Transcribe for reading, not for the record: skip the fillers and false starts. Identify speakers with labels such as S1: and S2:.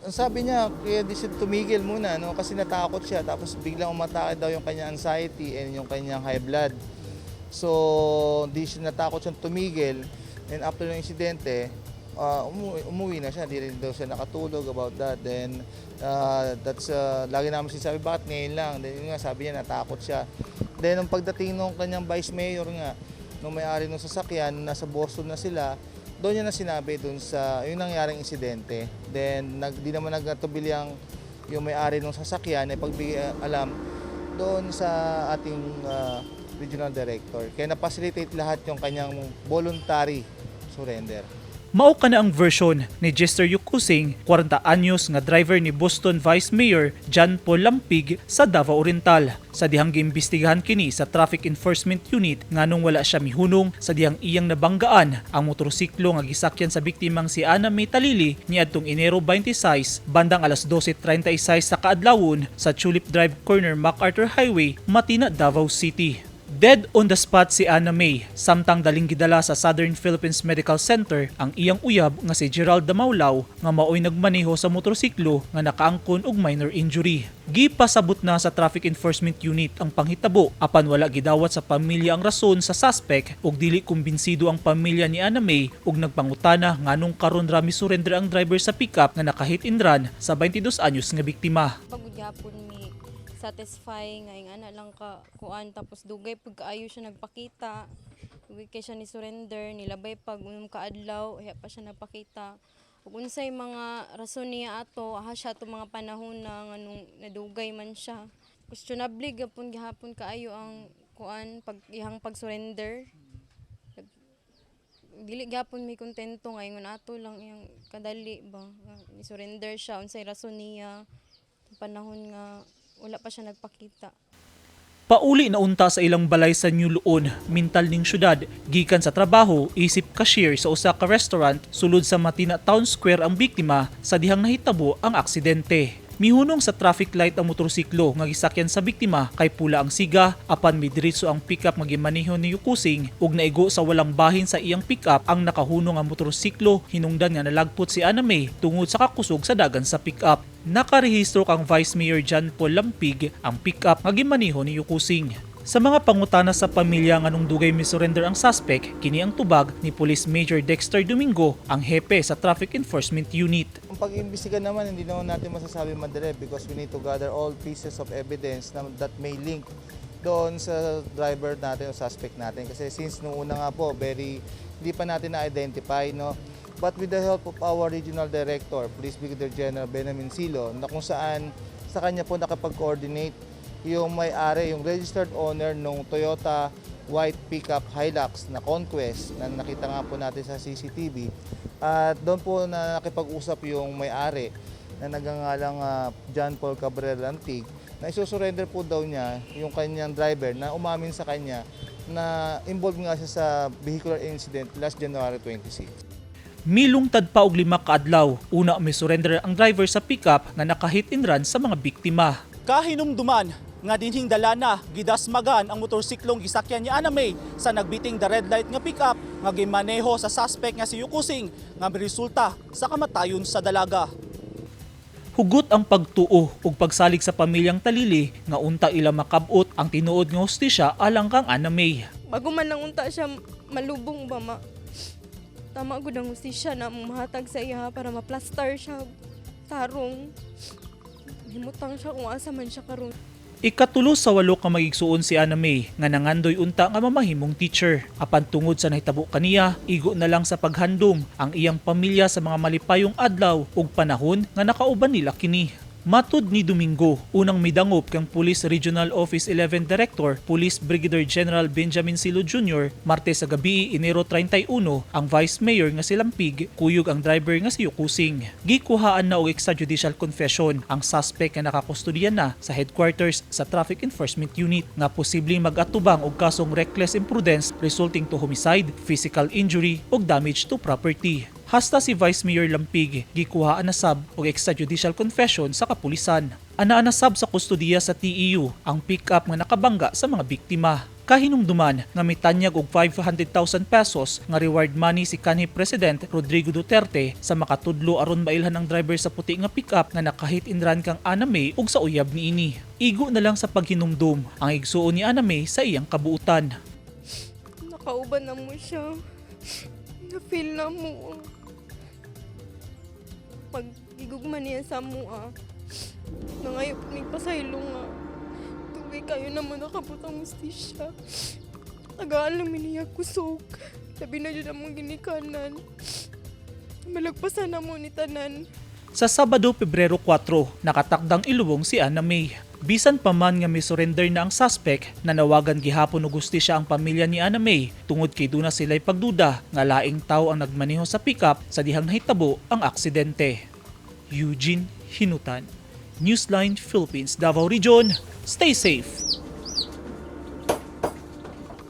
S1: Ang sabi niya, kaya di siya tumigil muna, no? Kasi natakot siya. Tapos biglang umatake daw yung kanyang anxiety and yung kanyang high blood. So, di siya natakot siyang tumigil. And after ng insidente, umuwi na siya. Di rin daw siya nakatulog about that. Then, that's, lagi namin sinasabi, "Bakit ngayon lang?" Then, yun nga, sabi niya, natakot siya. Then, nung pagdating nung kanyang vice mayor nga, nung may-ari ng sasakyan, nasa Boston na sila, doon niya na sinabi doon sa yung nangyaring insidente. Then di naman nagtubili ang yung may-ari ng sasakyan ay pagbigay alam doon sa ating regional director. Kaya na-facilitate lahat yung kanyang voluntary surrender.
S2: Mao kana ang version ni Jester Yukusing, 40 anyos, nga driver ni Boston Vice Mayor John Paul Lampig sa Davao Oriental, sa dihang giimbestigahan kini sa Traffic Enforcement Unit nganong wala siya mihunong sa dihang iyang nabanggaan ang motorsiklo nga gisakyan sa biktimang si Ana May Talili niadtong Enero 26 bandang alas 12:36 sa kaadlawon sa Tulip Drive corner MacArthur Highway, Matina, Davao City. Dead on the spot si Anna May, samtang daling gidala sa Southern Philippines Medical Center ang iyang uyab nga si Gerald Damaulaw nga maoy nagmaneho sa motorsiklo nga nakaangkon og minor injury. Gipasabot na sa Traffic Enforcement Unit ang panghitabo, apan wala gidawat sa pamilya ang rason sa suspect ug dili kumbinsido ang pamilya ni Anna May ug nagpangutana nganong karon ra mi-surrender ang driver sa pickup nga naka-hit and run sa 22 anyos nga biktima.
S3: Pagod gyapon mi satisfy nga ing ana lang ka kuan, tapos dugay pag kaayo siya nagpakita, dugay kay siya ni surrender, nilabay pag unom ka adlaw iya pa siya nagpakita, ug unsay mga rason niya ato aha siya ato mga panahon na nganong nadugay man siya. Questionable gyapon gihapon kaayo ang kuan pag iyang pag-surrender. Dili gyapon mi kontento nga ingon ato lang iyang kadali ba nga ni surrender siya, unsay rason niya panahon nga wala pa siya nagpakita.
S2: Pauli na unta sa ilang balay sa New Loon, Mintal ning syudad, gikan sa trabaho isip cashier sa usa ka restaurant sulod sa Matina Town Square ang biktima sa dihang nahitabo ang aksidente. Mihunong sa traffic light ang motorsiklo nga gisakyan sa biktima kay pula ang siga, apan midiretso ang pickup nga gimaneho ni Yukusing ug naigo sa walang bahin sa iyang pickup ang nakahunong nga motorsiklo, hinungdan nga nalagpot si Anna May tungod sa kakusog sa dagan sa pickup. Nakarehistro kang Vice Mayor John Paul Lampig ang pickup nga gimaneho ni Yukusing. Sa mga pangutana sa pamilya nganong dugay mi-surrender ang suspect, kini ang tubag ni Police Major Dexter Domingo, ang hepe sa Traffic Enforcement Unit.
S1: Ang pag-iimbestiga naman, hindi naman natin masasabi madali because we need to gather all pieces of evidence na, that may link doon sa driver natin o suspect natin. Kasi since nung una nga po, very, hindi pa natin na-identify, no? But with the help of our regional director, Police Brigadier General Benjamin Silo, na kung saan sa kanya po nakapag-coordinate yung may-ari, yung registered owner ng Toyota white pickup Hilux na Conquest na nakita nga po natin sa CCTV. At doon po na nakipag-usap yung may-ari na nagangalang John Paul Cabrera Lantig na isusurrender po daw niya yung kanyang driver na umamin sa kanya na involved nga siya sa vehicular incident last January 26.
S2: Milungtad pa og 5 ka adlaw, una mi-surrender ang driver sa pickup nga naka-hit and run sa mga biktima.
S4: Kahinumduman nga dinhing dalana gidasmagan ang motorsiklong gisakyan ni Anna May sa nagbiting the red light nga pickup nga gimaneho sa suspect nga si Yukusing nga resulta sa kamatayon sa dalaga.
S2: Hugot ang pagtuo ug pagsalig sa pamilyang Talili nga unta ila makab-ot ang tinuod nga hustisya alang kang Anna May.
S3: Bago man lang unta siya malubong ba, ma tama gud ang hustisya na mahatag sa iya para maplastar siya tarong, himutang siya kung asa man siya karon.
S2: Ikatulo sa walo ka magigsuon si Anna May nga nangandoy unta nga mamahimong teacher. Apan tungod sa nahitabo kaniya, igo na lang sa paghandom ang iyang pamilya sa mga malipayong adlaw ug panahon nga nakauban nila kini. Matud ni Domingo, unang midangop kang Police Regional Office 11 Director, Police Brigadier General Benjamin Silo Jr., Martes sa gabi, Enero 31, ang Vice Mayor nga si Lampig, kuyog ang driver nga si Yukusing. Gikuhaan na og extrajudicial confession ang suspect nga nakakustodiya na sa headquarters sa Traffic Enforcement Unit nga posibleng mag-atubang og kasong reckless imprudence resulting to homicide, physical injury ug damage to property. Hasta si Vice Mayor Lampig gikuhaan na sab og extrajudicial confession sa kapulisan. Anaa na sab sa kustodiya sa TEU ang pick-up nga nakabangga sa mga biktima. Kahinumduman nga mitanyag og 500,000 pesos nga reward money si kanhi President Rodrigo Duterte sa makatudlo aron mailhan ang driver sa puti nga pick-up nga naka-hit and run kang Anna May ug sa uyab niini. Igo na lang sa paghinumdum ang igsuon ni Anna May sa iyang kabuutan.
S3: Nakauban na mo siya. Na-feel na mo. Pag gigugma niya sa mo ah. Nangayo po mig pasaylo nga. Dugay kayo naman nakabot ang hustisya. Tagaan lang mi niya kusog. Labi na jud among ginikanan. Malagpasan na mo ni tanan.
S2: Sa Sabado, Pebrero 4, nakatakdang ilubong si Anna May. Bisan pa man nga may surrender na ang suspect, nanawagan gihapon og hustisya ang pamilya ni Anna May tungod kay duna sila'y pagduda nga laing tao ang nagmaneho sa pickup sa dihang nahitabo ang aksidente. Eugene Hinutan, Newsline Philippines, Davao Region. Stay safe.